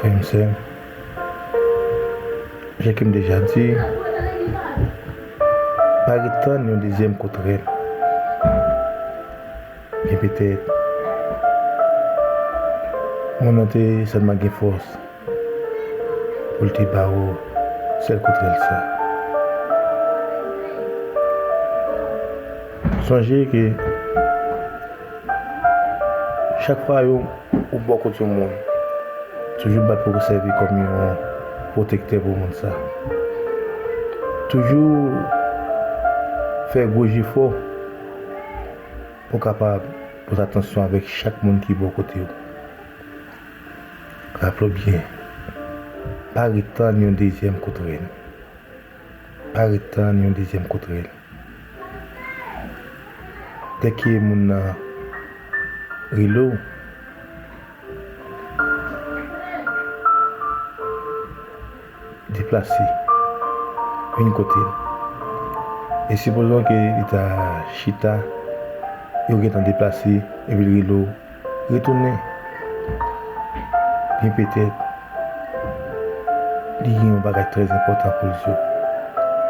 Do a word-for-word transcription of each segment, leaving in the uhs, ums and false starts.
Frè m, sè m, jan ke m deja di, pa ret tann yon dezyèm kout rèl. Byen petèt, moun nan te sèlman gen fòs pou l te ba w sèl kout rèl sa. Sonje ke chak fwa yo ou bò kot yon moun, toujou bat pou w sèvi kòm yon pwotektè pou moun sa. Toujou fè gwo jefò pou w kapab pote atansyon avèk chak moun ki bò kote w. Raple w byen, pa ret tann yon dezyèm kout rèl. Pa ret tann yon dezyèm kout rèl. Dèke moun nan rele w, deplase, vin kote l. E sipozon ke li ta chita, e w gentan deplase, epi l rele w, retounen. Byen petèt, li gen yon bagay trè enpòtan pou l di w.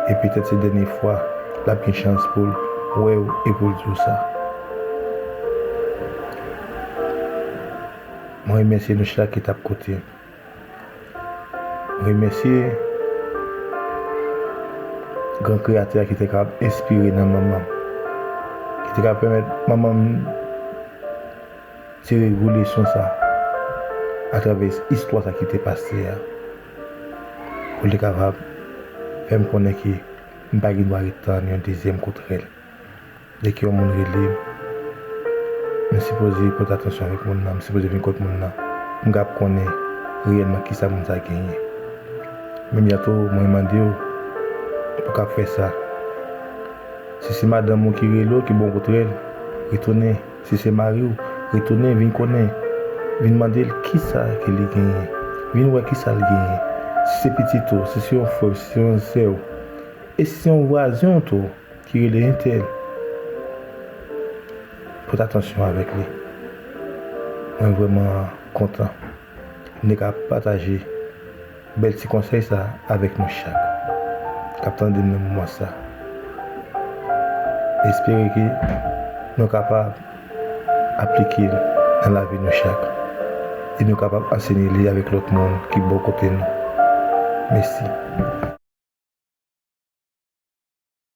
E petèt se dènye fwa l ap gen chans pou l wè w e pou l di w sa. Mwen remèsye nou chak ki t ap koute m. Mwen remèsye Gran Kreyatè a ki te kapab enspire nan manman m, ki te kapab pèmèt manman m tire gwo leson sa atravè istwa sa ki te pase a, pou l te kapab fè m konnen ke m pa gen dwa ret tann yon dezyèm kout rèl. Dèke yon moun rele m, m sipoze pote atansyon avèk moun nan, m sipoze vin kot moun nan, pou m kapab konnen reyèlman kisa moun sa genyen. Men byento, mwen mande w pou w kapab fè sa. Si se madanm ou ki rele w, ki ba w kout rèl, retounen. Si se mari w, retounen, vin konnen. Vin mande l kisa ke li genyen. Vin wè kisa l genyen. Si se pitit ou, si se yon frè w, si se yon sè w, e si se yon vwazen w tou ki rele entèl, pote atansyon avèk li. Mwen vrèman kontan m te ka pataje bèl ti konsèy sa avèk nou chak k ap tande m nan moman sa. Espere ke nou kapab aplike l nan lavi nou chak e nou kapab ansenye li avèk lòt moun ki bò kote nou. Mèsi.